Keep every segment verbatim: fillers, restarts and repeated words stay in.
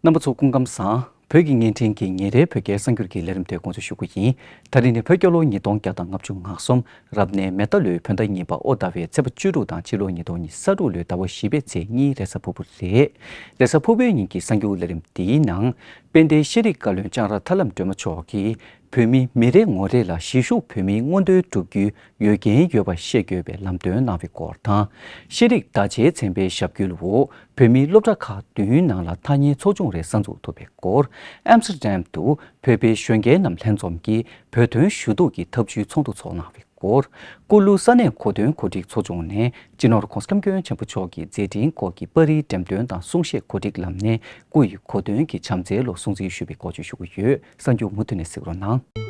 རྣམ་པ་ཚོ་སྐུ་ཁམས་བཟང་། བོད་ཀྱི་བརྙན་འཕྲིན་གྱི་ཉིན་རེའི་བོད་སྐད་གསར་འགྱུར་གྱི་ལས་རིམ་དེ་དགོངས་ཚུལ་ཞུ་གི་ཡིན། ད་རིང་ནི་བོད་རྒྱལ་ལོ་ཉིས་སྟོང་བརྒྱ་དང་ལྔ་བཅུ་ང་གསུམ། རབ་གནས་མེ་རྟ་ལོའི་བོད་ཟླ་གཉིས་པ་དབོ་ཟླ་བའི་ཚེས་པ་བཅུ་དྲུག་དང་ཕྱི་ལོ་ཉིས་སྟོང་ཉི་ཤུ་རྩ་དྲུག་ལོའི་ཟླ་བ་བཞི་པའི་ཚེས་གཉིས་རེས་གཟའ་ཕུར་བུ་རེད། རེས་གཟའ་ཕུར་བུའི་ཉིན་གྱི་གསར་འགྱུར་ལས་རིམ་འདིའི་ནང་། དཔལ་ལྡན་ཤེས་རིག་བཀའ་བློན་ལྕང་ར་ཐར་ལམ་སྒྲོལ་མ་མཆོག་གིས། བོད་མིའི་མི་རེ་ངོ་རེ་ལ་གཞིས་བཞུགས་བོད་མིའི་མངོན་འདོད་བསྒྲུབ་རྒྱུའི་འོས་འགན་ཡོད་པ་བཤད་དགོས་པའི་ལམ་སྟོན་གནང་བའི་སྐོར་དང་། ཤེས་རིག་བརྡ་ཆའི་ཚན་པའི་ཞབས་སྐུལ་འོག་བོད་མིའི་སློབ་གྲྭ་ཁག་བདུན་ནང་ལ་ཐ་སྙད་ཚོགས་ཆུང་རེ་གསར་འཛུགས་ཐུབ་པའི་སྐོར། ཨེམ་སི་ཊར་ཌམ་དུ་བོད་པའི་གཞོན་སྐྱེས་རྣམས་ལྷན་འཛོམས་ཀྱིས་བོད་དོན་ཞུ་གཏུག་གི་ཐབས་ཇུས་ཚོགས་འདུ་འཚོགས་གནང་བའི་སྐོར། ཀུ་ལུ་ས་གནས་གོ་སྟོན་གོ་སྒྲིག་ཚོགས་ཆུང་ནས་སྤྱི་ནོར་༸གོང་ས་༸སྐྱབས་མགོན་ཆེན་པོ་མཆོག་གི་མཛད་འཕྲིན་སྐོར་གྱི་པར་རིས་འགྲེམས་སྟོན་དང་གསུང་བཤད་གོ་སྒྲིག་ལམ་སྣེ་སྐུ་ཡི་གོ་སྟོན་གྱི་བྱམས་བརྩེའི་ལོ་སྲུང་བརྩི་ཞུ་བའི་སྐོར་བརྗོད་ཞུ་གི་ཡོད། གསར་འགྱུར་མུ་མཐུད་ནས་གཟིགས་རོགས་གནང་།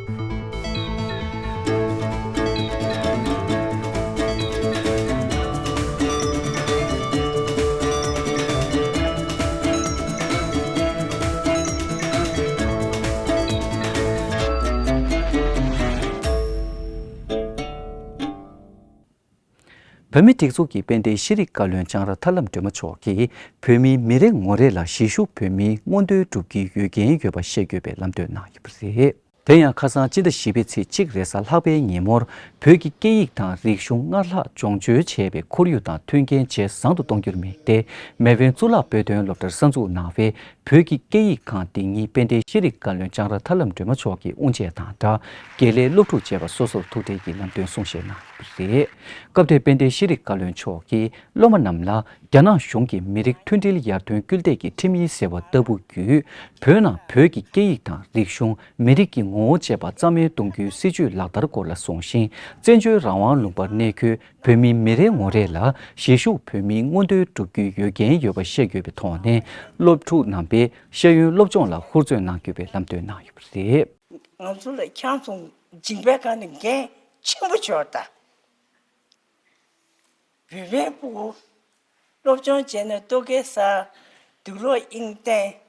བོད་མིའི་སྒྲིག་འཛུགས་ཀྱི་དཔལ་ལྡན་ཤེས་རིག་བཀའ་བློན་ལྕང་ར་ཐར་ལམ་སྒྲོལ་མ་མཆོག་གིས་བོད་མིའི་མི་རེ་ངོ་རེ་ལ་གཞིས་བཞུགས་བོད་མིའི་མངོན་འདོད་བསྒྲུབ་རྒྱུའི་འོས་འགན་ཡོད་པ་བཤད་དགོས་པའི་ལམ་སྟོན་གནང་ཡོད་པ་རེད། དེ་ཡང་ཁ་སང་སྤྱི་ཟླ་བཞི་པའི་ཚེས་གཅིག་རེས་གཟའ་ལྷག་པའི་ཉིན་མོར་བོད་ཀྱི་སྐད་ཡིག་དང་རིག་གཞུང་སྔར་ལྷག་སྦྱོང་བརྗོད་བྱེད་པའི་ཁོར་ཡུག་དང་མཐུན་རྐྱེན་ཇེ་བཟང་དུ་གཏོང་རྒྱུར་དམིགས་ཏེ། མེས་དབོན་གཙུག་ལག་དཔེ་སྟོན་སློབ་གྲྭར་གསར་འཛུགས་གནང་བའི་བོད་ཀྱི་སྐད་ཡིག་ཁང་འདི་ཉིད་དཔལ་ལྡན་ཤེས་རིག་བཀའ་བློན་ལྕང་ར་ཐར་ལམ་སྒྲོལ་མ་མཆོག་གི་དབུ་འབྱེད་དང་སྦྲགས། དགེ་ལས་སློབ་ཕྲུག་བཅས་པ་སོ་སོར་ཐུགས་ཁྲལ་གྱི་ལམ་སྟོན་གསུང་བཤད་གནང་ཡོད་པ་རེད། སྐབས་དེར་དཔལ་ལྡན་ཤེས་རིག་བཀའ་བློན་མཆོག་གིས་སློབ་མ་རྣམས་ལ་རྒྱ་ནག་གཞུང་གིས་མི་རིགས་མཐུན་སྒྲིལ་ཡར་ཐོན་སྐུལ་འདེད་ཀྱི་ཁྲིམས་ཡིག་ཟེར་བ་ལྟ་བུ་བརྒྱུད། བོད་ནང་བོད་ཀྱི་སྐད་ཡིག་དང་རིག་གཞུང་། མི་རིགས་ཀྱི་ངོ་བོ་བཅས་པ་རྩ་མེད་གཏོང་རྒྱུའི་སྲིད་བྱུས་ལག་བསྟར་སྐོར་ལ་གསུངས་ཤིང་། བཙན་བྱོལ་རང་དབང་ལུང་པར་གནས་འཁོད་བོད་མིའི་མི་རེ་ངོ་རེ་ལ་གཞིས་བཞུགས་བོད་མིའི་མངོན་འདོད་བསྒྲུབ་རྒྱུའི་འོས་འགན་ཡོད་པ་བཤད་དགོས་པའི་ཐོག་ནས། སློབ་ཕྲུག་རྣམ་པས་ཤེས་ཡོན་སློབ་སྦྱོང་ལ་ཧུར་བརྩོན་གནང་དགོས་པའི་ལམ་སྟོན་གནང་ཡོད་པ་རེད། ང་ཚོ་ལ་ཁྱེད་ཚོ་སྦྱིན་པའི་སྒང་ནས་འགན་ཆེན་པོ་འབྱོར་ད། བོད་པའི་ཕྲུ་གུ་སློབ་སྦྱོང་བྱས་ནས་ལྟོ་གོས་ཟ། དུག་ལོག་དབྱིངས་བསྟན།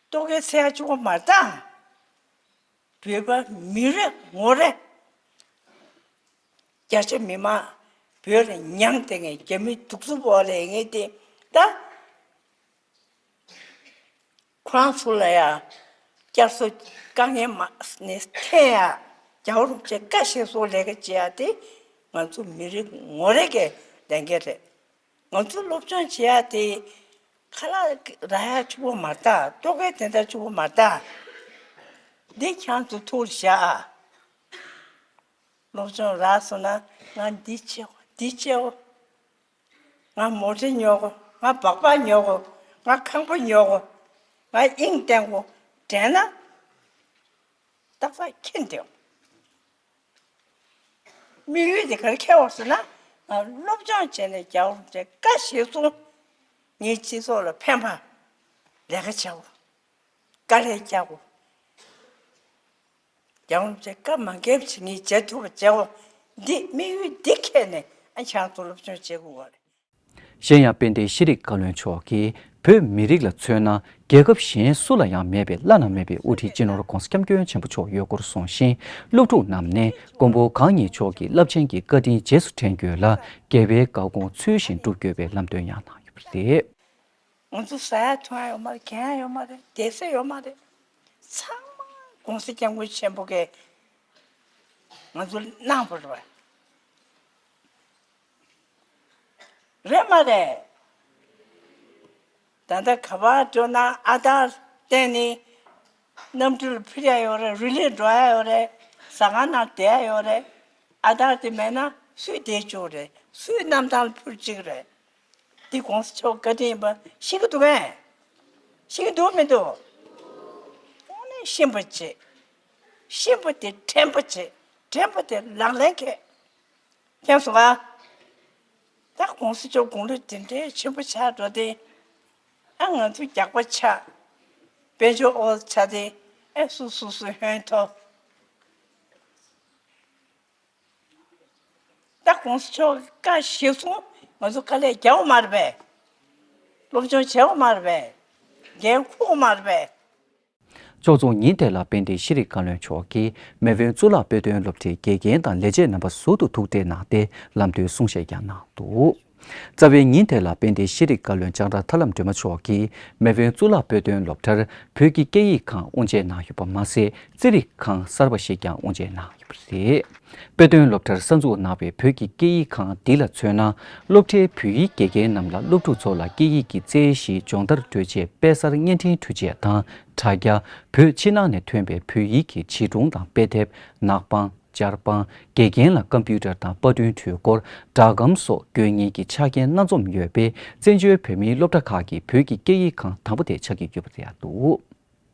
ལྟོ་གོས་ཟ་ཡ་གཅིག་པོ་མ་རེད་ད། བོད་པ་མི་རེ་ངོ་རེ། རྒྱ་ཆེ་མི་མང་བོད་ལ་མྱངས་བསྡད་མཁན། རྒྱ་མི་གདུག་རྩུབ་འོག་ལ་ཡོད་མཁན་དེ་ད། ཁོ་རང་ཚོ་ལ་ཡ་བསྐྱར་གསོ་དཀའ་ངལ་མ་ནས་འཐེན་ཡ། རྒྱལ་བ་རིན་པོ་ཆེ་བཀའ་བཞིན་སོགས་ལས་ཀ་བྱེད་ཡ་དེ་ང་ཚོ་མི་རེ་ངོ་རེ་གི་ལས་འགན་རེད། ང་ཚོ་སློབ་སྦྱོང་བྱེད་ཡ་དེ་ཁ་ལག་རག་ཡ་གཅིག་པོ་མ་རེད་ད། ལྟོ་གོས་དེ་འདྲ་གཅིག་པོ་མ་རེད་ད། འདི་ཁྱེད་ཚོ་ཐུགས་ལ་བཞག་ཨ། སློབ་སྦྱོང་རག་སོང་ན་ང་འདི་བྱེད་དགོས། འདི་བྱེད་དགོས། ང་མོ་ཊ་ཉོ་དགོས། ང་སྦག་སྦག་ཉོ་དགོས། ང་ཁང་པ་ཉོ་དགོས། ང་དབྱིངས་བསྟན་དགོས་དྲན་ན་ཏག་ཏག་འཁྱེར་འདོད། དམིགས་ཡུལ་དེ་ག་རེ་འཁྱེར་དགོས་ཟེར་ན། ང་སློབ་སྦྱོང་བྱས་ནས་རྒྱལ་བ་རིན་པོ་ཆེ་བཀའ་བཞིན་སོང་། ངའི་སྤྱི་ཚོགས་ལ་ཕན་པ་ལས་ཀ་བྱ་དགོས། དཀའ་ལས་རྒྱག་དགོས། རྒྱལ་བ་རིན་པོ་ཆེ་བཀའ་མ་འགལ་བ་ཞིག་ངས་བྱེད་ཐུབ་པ་བྱེད་དགོས། འདི་དམིགས་ཡུལ་འདི་འཁྱེར་ནས་ཨ་ཁྱེད་ཚོ་སློབ་སྦྱོང་བྱེད་དགོས་པ་རེད། གཞན་ཡང་དཔལ་ལྡན་ཤེས་རིག་བཀའ་བློན་མཆོག་གིས་བོད་མི་རིགས་ལ་མཚོན་ན་རྒྱལ་ཁབ་གཞན་སུ་ལ་ཡང་མེད་པའི་བླ་ན་མེད་པའི་དབུ་ཁྲིད་སྤྱི་ནོར་༸གོང་ས་༸སྐྱབས་མགོན་ཆེན་པོ་མཆོག་ཡོད་སྐོར་གསུངས་ཤིང་། སློབ་ཕྲུག་རྣམས་ནས་མགོན་པོ་གང་ཉིད་མཆོག་གི་རླབས་ཆེན་གྱི་བཀའ་དྲིན་རྗེས་སུ་དྲན་རྒྱུ་ལ་དགེ་བའི་བཀའ་དགོངས་ཚུལ་བཞིན་སྒྲུབ་དགོས་པའི་ལམ་སྟོན་ཡང་གནང་ཡོད་པ་རེད། ང་ཚོ་ཟ་ཡ་འཐུང་ཡ་ཡོད་མ་རེད། གྱོན་ཡ་ཡོད་མ་རེད། བསྡད་ས་ཡོད་མ་རེད། ཚང་མ་༸གོང་ས་༸སྐྱབས་མགོན་ཆེན་པོ་གིས་ང་ཚོ་གནང་བ་རེད་པ། རེད་མ་རེད། ད་ལྟ་ག་པར་འགྲོ་ན་ཨ་དར་བསྟན་ནས་གནམ་གྲུ་ལ་འཕུར་ཡ་ཡོད་རེད། རི་ལིར་འགྲོ་ཡ་ཡོད་རེད། ཟ་ཁང་ནང་བསྡད་ཡ་ཡོད་རེད། ཨ་དར་དེ་མེད་ན་སུས་བསྡད་ཆོག་རེད། སུའི་གནམ་ཐང་ལ་འཕུར་བཅུག་རེད། འདི་༸གོང་ས་མཆོག་བཀའ་དྲིན་ཡིན་པ་ཤེས་ཀྱི་འདུག་གས། ཤེས་ཀྱི་འདུག་མི་འདུག། དངོས་གནས་ཤེས་པ་བྱེད། ཤེས་པ་དེ་དྲན་པ་བྱེད། དྲན་པ་དེ་ལག་ལེན་འཁེལ། མཁྱེན་སོང་ང་། ད་༸གོང་ས་མཆོག་དགུང་ལོ་དེ་འདྲའི་ཆེན་པོ་ཆགས་འགྲོ་དེ། ཨ་ང་ཚོ་རྒྱགས་པ་ཆགས། དཔལ་འབྱོར་ཨོ་ཆགས་དེ། ཨེ་སུ་སུ་སུ་ཧོན་ཐོ། ད་༸གོང་ས་མཆོག་གི་བཀའ་གཞིར་བཟུང་ང་ཚོ་དཀའ་ལས་རྒྱག་དགོས་མ་རེད་པས། སློབ་སྦྱོང་བྱེད་དགོས་མ་རེད་པས། འགན་འཁུར་དགོས་མ་རེད་པས། ཕྱོགས་མཚུངས་ཉིན་དེ་ལ་དཔལ་ལྡན་ཤེས་རིག་བཀའ་བློན་མཆོག་གིས་མེས་དབོན་གཙུག་ལག་དཔེ་སྟོན་སློབ་གྲྭའི་དགེ་རྒན་དང་ལས་བྱེད་རྣམ་པ་ཟུར་དུ་ཐུག་འཕྲད་གནང་སྟེ་ལམ་སྟོན་གསུང་བཤད་ཀྱང་གནང་འདུག། རྩ་བའི་ཉིན་དེ་ལ་དཔལ་ལྡན་ཤེས་རིག་བཀའ་བློན་ལྕང་ར་ཐར་ལམ་སྒྲོལ་མ་མཆོག་གིས་མེས་དབོན་གཙུག་ལག་དཔེ་སྟོན་སློབ་གྲྭར་བོད་ཀྱི་སྐད་ཡིག་ཁང་དབུ་འབྱེད་གནང་ཡོད་པ་མ་ཟད། རྩེད་རིགས་ཁང་གསར་པ་ཞིག་ཀྱང་དབུ་འབྱེད་གནང་ཡོད་པ་རེད། དཔེ་སྟོན་སློབ་གྲྭར་གསར་འཛུགས་གནང་བའི་བོད་ཀྱི་སྐད་ཡིག་ཁང་འདི་ལ་མཚོན་ན། སློབ་གྲྭའི་བོད་ཡིག་དགེ་རྒན་རྣམས་ལ་སློབ་ཕྲུག་ཚོ་ལ་སྐད་ཡིག་གི་རྩལ་བཞི་སྦྱོང་བརྡར་སྤྲོད་ཆེད་དཔེ་གསར་བརྙན་འཕྲིན་འཕྲུལ་ཆས་དང་དྲ་རྒྱ། བོད་ཕྱི་ནང་ནས་ཐོན་པའི་བོད་ཡིག་གི་བྱིས་སྒྲུང་དང་དཔེ་དེབ། ནག་པང་། ཇ་ར་པང་། དགེ་རྒན་ལ་ཀམ་པུ་ཊར་དང་པར་སྐྲུན་འཕྲུལ་འཁོར། སྒྲ་སྒམ་སོགས་དགོས་ངེས་ཀྱི་ཆ་རྐྱེན་སྣ་འཛོམས་ཡོད་པས། བཙན་བྱོལ་བོད་མིའི་སློབ་གྲྭ་ཁག་གི་བོད་ཀྱི་སྐད་ཡིག་ཁང་དང་པོ་དེ་ཆགས་ཀྱི་ཡོད་པ་རེད་འདུག།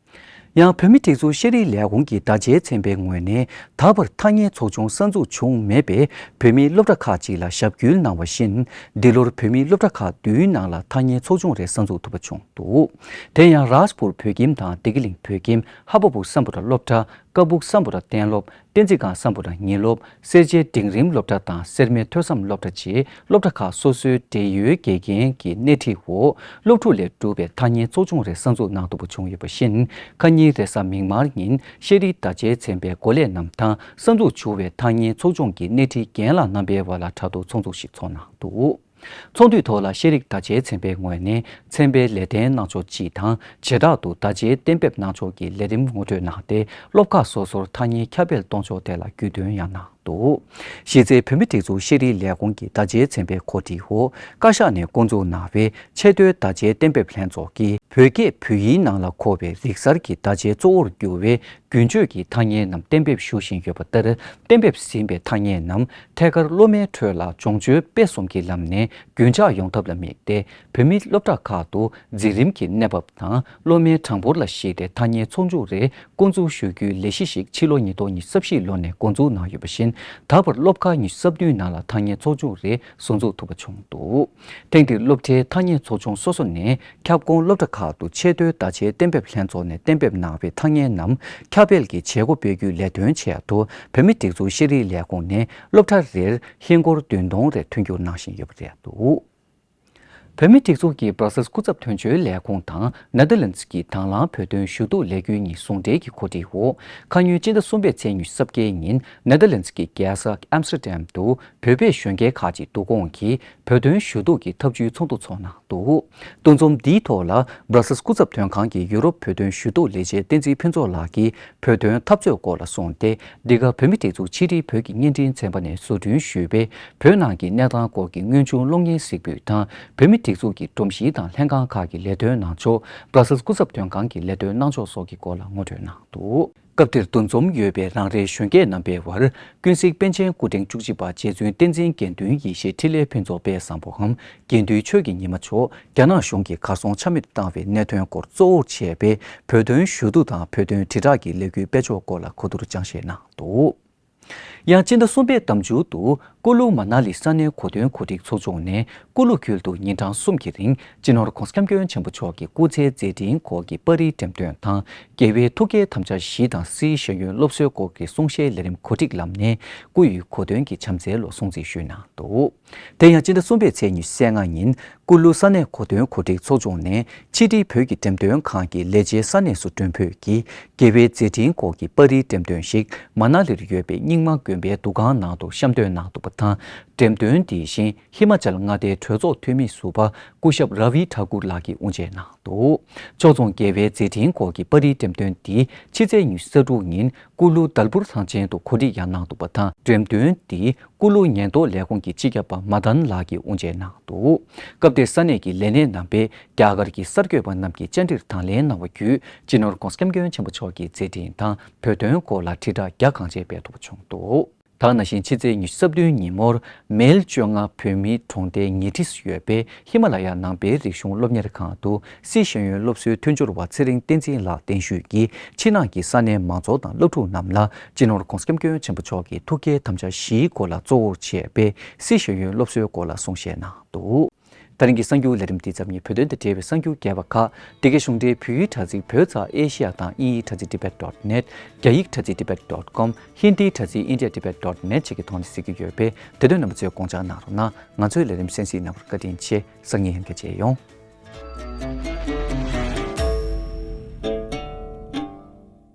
ཡང་བོད་མིའི་སྒྲིག་འཛུགས་ཤེས་རིག་ལས་ཁུངས་ཀྱི་བརྡ་ཆའི་ཚན་པའི་ངོས་ནས། ད་བར་ཐ་སྙད་ཚོགས་ཆུང་གསར་འཛུགས་བྱུང་མེད་པའི་བོད་མིའི་སློབ་གྲྭ་ཁག་ཅིག་ལ་ཞབས་སྐུལ་གནང་བ་བཞིན། འདི་ལོར་བོད་མིའི་སློབ་གྲྭ་ཁག་བདུན་ནང་ལ་ཐ་སྙད་ཚོགས་ཆུང་རེ་གསར་འཛུགས་ཐུབ་པ་བྱུང་འདུག། དེ་ཡང་རཱཇ་པུར་བོད་ཁྱིམ་དང་བདེ་སྐྱིད་གླིང་བོད་ཁྱིམ། ཧ་པ་བུ་སམ་བྷོ་ཊ་སློབ་གྲྭ། ཀ་སྦུག་སམ་བྷོ་ཊ་གཏན་སློབ། བསྟན་འཛིན་སྒང་སམ་བྷོ་ཊ་ཉིན་སློབ། སེར་བྱེས་འབྲིང་རིམ་སློབ་གྲྭ་དང་སེར་སྨད་ཐོས་བསམ་སློབ་གྲྭ་བཅས་སློབ་གྲྭ་ཁག་སོ་སོའི་འབྲེལ་ཡོད་དགེ་རྒན་གྱི་སྣེ་ཁྲིད་འོག་སློབ་ཕྲུག་ལས་གྲུབ་པའི་ཐ་སྙད་ཚོགས་ཆུང་རེ་གསར་འཛུགས་གནང་ཐུབ་པ་བྱུང་ཡོད་པ་བཞིན། ཁ་ཉིན་རེས་གཟའ་མིག་དམར་ཉིན་ཤེས་རིག་བརྡ་ཆའི་ཚན་པའི་འགོ་ལས་རྣམས་དང་། གསར་འཛུགས་བྱུང་བའི་ཐ་སྙད་ཚོགས་ཆུང་གི་སྣེ་ཁྲིད་རྒན་ལགས་རྣམ་པའི་བར་ལ་དྲ་ཐོག་ཚོགས་འཛུགས་ཤིག་ཚོགས་གནང་འདུག། ཚོགས་འདུའི་ཐོག་ལ་ཤེས་རིག་བརྡ་ཆའི་ཚན་པའི་ངོས་ནས་ཚན་པའི་ལས་དོན་གནང་ཕྱོགས་སྤྱི་དང་བྱེ་བྲག་ཏུ་བརྡ་ཆའི་གཏན་འབེབས་གནང་ཕྱོགས་ཀྱི་ལས་རིམ་ངོ་སྤྲོད་གནང་སྟེ། སློབ་ཁག་སོ་སོར་ཐ་སྙད་ཁྱབ་སྤེལ་གཏོང་ཕྱོགས་ཐད་ལ་རྒྱུས་སྟོན་ཡང་གནང་འདུག། གཞི་རྩའི་བོད་མིའི་སྒྲིག་འཛུགས་ཤེས་རིག་ལས་ཁུངས་ཀྱི་བརྡ་ཆའི་ཚན་པའི་གོ་སྒྲིག་འོག་བཀའ་ཤག་ནས་འགོ་འཛུགས་གནང་བའི་ཆེས་མཐོའི་བརྡ་ཆའི་གཏན་འབེབས་ལྷན་ཚོགས་ཀྱིས། བོད་སྐད་བོད་ཡིག་ནང་ལ་འཁོད་པའི་རིག་གསར་གྱི་བརྡ་ཆའི་གཙོ་བོར་གྱུར་བའི་རྒྱུན་སྤྱོད་ཀྱི་ཐ་སྙད་རྣམས་གཏན་འབེབས་ཞུ་བཞིན་ཡོད་པ་ལྟར། གཏན་འབེབས་ཟིན་པའི་ཐ་སྙད་རྣམས་ཐད་ཀར་སློབ་མའི་ཁྲོད་ལ་སྦྱོང་སྤྱོད་སྤེལ་གསུམ་གྱི་ལམ་ནས་རྒྱུན་འཇགས་ཡོང་ཐབས་ལ་དམིགས་ཏེ། བོད་མིའི་སློབ་གྲྭ་ཁག་ཏུ་འཛིན་རིམ་གྱི་གནས་བབ་དང་སློབ་མའི་གྲངས་འབོར་ལ་གཞིགས་ཏེ་ཐ་སྙད་ཚོགས་ཆུང་རེ་འགོ་འཛུགས་ཞུ་རྒྱུའི་ལས་གཞི་ཞིག་ཕྱི་ལོ་ཉིས་སྟོང་ཉི་ཤུ་རྩ་བཞིའི་ལོ་ནས་འགོ་འཛུགས་གནང་ཡོད་པ་བཞིན། ད་བར་སློབ་ཁག་ཉི་ཤུ་རྩ་བདུན་ནང་ལ་ཐ་སྙད་ཚོགས་ཆུང་རེ་གསར་འཛུགས་ཐུབ་པ་བྱུང་འདུག། ཐེངས་འདིར་སློབ་གྲྭའི་ཐ་སྙད་ཚོགས་ཆུང་སོ་སོ་ནས། ཁྱབ་ཁོངས་སློབ་གྲྭ་ཁག་ཏུ་ཆེས་མཐོའི་བརྡ་ཆའི་གཏན་འབེབས་ལྷན་ཚོགས་ནས་གཏན་འབེབས་གནང་བའི་ཐ་སྙད་རྣམས་ཁྱབ་སྤེལ་གྱི་བྱེད་སྒོ་སྤེལ་རྒྱུའི་ལས་དོན་ཆེད་དུ། བོད་མིའི་སྒྲིག་འཛུགས་ཤེས་རིག་ལས་ཁུངས་ནས་སློབ་གྲྭ་རེར་ཧིན་སྒོར་བདུན་སྟོང་རེ་མཐུན་འགྱུར་གནང་བཞིན་ཡོད་པ་རེད་འདུག། བོད་མིའི་སྒྲིག་འཛུགས་ཀྱི་སྦྲ་སེལ་སྐུ་ཚབ་དོན་གཅོད་ལས་ཁུངས་དང་ནེ་དར་ལེནཌ་ཀྱི་དང་བླངས་བོད་དོན་ཞུ་གཏུག་ལས་འགུལ་གཉིས་ཟུང་འབྲེལ་གྱི་གོ་སྒྲིག་འོག་ཁ་ཉིན་སྤྱི་ཟླ་གསུམ་པའི་ཚེས་ཉི་ཤུ་རྩ་བརྒྱད་ཉིན་ནེ་དར་ལེནཌ་ཀྱི་རྒྱལ་ས་ཨམ་སི་ཊར་ཌམ་དུ་བོད་པའི་གཞོན་སྐྱེས་ཁག་ཅིག་བསྡུ་སྐོང་གིས། བོད་དོན་ཞུ་གཏུག་གི་ཐབས་ཇུས་ཚོགས་འདུ་འཚོགས་གནང་འདུག། འདུ་འཛོམས་འདིའི་ཐོག་ལ་སྦྲ་སེལ་སྐུ་ཚབ་དོན་ཁང་གི་ཡུ་རོབ་བོད་དོན་ཞུ་གཏུག་ལས་བྱེད་བསྟན་འཛིན་ཕུན་ཚོགས་ལགས་ཀྱིས་བོད་དོན་འཐབ་རྩོད་སྐོར་ལ་གསུངས་ཏེ། འདི་ག་བོད་མིའི་སྒྲིག་འཛུགས་ཕྱི་དྲིལ་བོད་ཀྱི་བརྙན་འཕྲིན་ཚན་པ་ནས་བཟོ་སྐྲུན་ཞུས་པའི་བོད་ནང་གི་གནས་སྟངས་སྐོར་གྱི་དངོས་བྱུང་གློག་བརྙན་གཟིགས་འབུལ་དང་། བོད་མིའི་སྒྲིག་འཛུགས་ཀྱི་སྒྲོམ་གཞི་དང་ལྷན་ཁང་ཁག་གི་ལས་དོན་གནང་ཕྱོགས། སྦྲ་སེལ་སྐུ་ཚབ་དོན་ཁང་གི་ལས་དོན་གནང་ཕྱོགས་སོགས་ཀྱི་སྐོར་ལ་ངོ་སྤྲོད་གནང་འདུག། སྐབས་དེར་འདུ་འཛོམས་ཡོད་པའི་རང་རེའི་གཞོན་སྐྱེས་རྣམ་པའི་དབར། ཀུན་གཟིགས་པཎ་ཆེན་སྐུ་ཕྲེང་བཅུ་གཅིག་པ་རྗེ་བཙུན་བསྟན་འཛིན་དགེ་འདུན་ཡེ་ཤེས་འཕྲིན་ལས་ཕུན་ཚོགས་དཔལ་བཟང་པོའམ་དགེ་འདུན་ཆོས་ཀྱི་ཉི་མ་མཆོག་རྒྱ་ནག་གཞུང་གིས་གར་སོང་ཆ་མེད་བཏང་བའི་གནད་དོན་སྐོར་གཙོ་བོར་བྱས་པའི་བོད་དོན་ཞུ་གཏུག་དང་བོད་དོན་དྲིལ་བསྒྲགས་ཀྱི་ལས་འགུལ་སྤེལ་ཕྱོགས་སྐོར་ལ་གོ་བསྡུར་སྦྱང་བཤད་གནང་འདུག། ཡང་སྤྱི་ཟླ་གསུམ་པའི་ཟླ་མཇུག་ཏུ། ཀུ་ལུ་མ་ན་ལི་ས་གནས་གོ་སྟོན་གོ་སྒྲིག་ཚོགས་ཆུང་ནས་ཀུ་ལུ་ཁུལ་དུ་ཉིན་གྲངས་གསུམ་གྱི་རིང་སྤྱི་ནོར་༧གོང་ས་༧སྐྱབས་མགོན་ཆེན་པོ་མཆོག་གི་སྐུ་ཚེའི་མཛད་འཕྲིན་སྐོར་གྱི་པར་རིས་འགྲེམས་སྟོན་དང་། རྒྱལ་བའི་ཐུགས་བསྐྱེད་དམ་བཅའ་བཞི་དང་སིའི་ཤེས་ཡོན་སློབ་གསོའི་སྐོར་གྱི་གསུང་བཤད་ལས་རིམ་གོ་སྒྲིག་ལམ་ནས་སྐུ་ཡི་གོ་སྟོན་གྱི་བྱམས་བརྩེའི་ལོ་སྲུང་བརྩི་ཞུས་གནང་འདུག། དེ་ཡང་སྤྱི་ཟླ་གསུམ་པའི་ཚེས་ཉི་ཤུ་རྩ་ལྔ་ཉིན། ཀུ་ལུ་ས་གནས་གོ་སྟོན་གོ་སྒྲིག་ཚོགས་ཆུང་ནས་ཕྱི་དྲིལ་བོད་ཀྱི་འགྲེམས་སྟོན་ཁང་གི་ལས་བྱེད་ས་གནས་སུ་མགྲོན་འབོད་ཀྱིས་རྒྱལ་བའི་མཛད་འཕྲིན་སྐོར་གྱི་པར་རིས་འགྲེམས་སྟོན་ཞིག་མ་ན་ལིར་ཡོད་པའི་རྙིང་མ་དགོན་པའི་འདུ་ཁང་ནང་དུ་བཤམས་སྟོན་གནང་འདུག་པ་དང་། འགྲེམས་སྟོན་འདི་བཞིན་ཧི་མ་ཅལ་མངའ་སྡེའི་གྲོས་ཚོགས་འཐུས་མི་ཟུར་པ་སྐུ་ཞབས་ར་བི་ཐ་ཀུར་ལགས་ཀྱིས་དབུ་འབྱེད་གནང་འདུག། ཕྱོགས་མཚུངས་རྒྱལ་བའི་མཛད་འཕྲིན་སྐོར་གྱི་པར་རིས་འགྲེམས་སྟོན་འདི་ཕྱི་ཚེས་ཉི་ཤུ་རྩ་དྲུག་ཉིན་ཀུ་ལུ་དཱལ་པུར་ཐང་ཆེན་དུ་གོ་སྒྲིག་ཡང་གནང་འདུག་པ་དང་། འགྲེམས་སྟོན་འདི། ཀུ་ལུ་ཉེན་རྟོག་ལས་ཁུངས་ཀྱི་སྤྱི་ཁྱབ་པ་མ་དན་ལགས་ཀྱིས་དབུ་འབྱེད་གནང་འདུག། སྐབས་དེར་ས་གནས་ཀྱི་ལས་སྣེ་རྣམ་པས་རྒྱ་གར་གྱི་གསར་འགོད་པ་རྣམས་ཀྱི་བཅར་འདྲིར་དང་ལེན་གནང་བ་བརྒྱུད། སྤྱི་ནོར་༧གོང་ས་༧སྐྱབས་མགོན་ཆེན་པོ་མཆོག་གི་མཛད་འཕྲིན་དང་བོད་དོན་སྐོར་ལ་དྲིལ་བསྒྲགས་རྒྱ་གང་ཆེ་སྤེལ་ཐུབ་པ་བྱུང་འདུག། ད་ག་ནང་བཞིན་ཕྱི་ཚེས་ཉི་ཤུ་རྩ་བདུན་ཉིན་མོར་མེལ་བཅོ་ལྔ་བོད་མིའི་གྲོང་སྡེ་ཉེ་འཁྲིས་སུ་ཡོད་པའི་ཧི་མ་ལ་ཡ་ནང་པའི་རིག་གཞུང་སློབ་གཉེར་ཁང་དུ། སི་ཤེས་ཡོན་སློབ་གསོའི་མཐུན་སྦྱོར་བ་ཚེ་རིང་བསྟན་འཛིན་ལགས་གདན་ཞུས་ཀྱིས་ཕྱི་ནང་གི་ས་གནས་མང་ཚོགས་དང་སློབ་ཕྲུག་རྣམས་ལ་སྤྱི་ནོར་༧གོང་ས་༧སྐྱབས་མགོན་ཆེན་པོ་མཆོག་གི་ཐུགས་བསྐྱེད་དམ་བཅའ་བཞིའི་སྐོར་ལ་གཙོ་བོར་བྱས་པའི་སི་ཤེས་ཡོན་སློབ་གསོའི་སྐོར་ལ་གསུང་བཤད་གནང་འདུག། ད་རིང་གི་གསར་འགྱུར་ལས་རིམ་འདི་ཙམ་ཡིན། བོད་དོན་དང་འབྲེལ་བའི་གསར་འགྱུར་རྒྱས་པ་ཁག་འདི་གའི་གཞུང་འབྲེལ་བོད་ཡིག་དྲ་ཚིགས་བོད་ཙ་ཨེ་ཤི་ཡ་དང་དབྱིན་ཡིག་དྲ་ཚིགས་tibet dot net། རྒྱ་ཡིག་དྲ་ཚིགས་tibet dot com། ཧིན་དིའི་དྲ་ཚིགས་india tibet dot net བཅས་ཀྱི་ཐོག་ནས་གཟིགས་ཀྱི་ཡོད་པས། དེ་དོན་རྣམ་པ་ཚོས་དགོངས་འཇགས་གནང་རོགས་གནང་། ང་ཚོའི་ལས་རིམ་གསན་གཟིགས་གནང་བར་བཀའ་དྲིན་ཆེ། སང་ཉིན་ཡང་བསྐྱར་མཇལ་ཡོང་།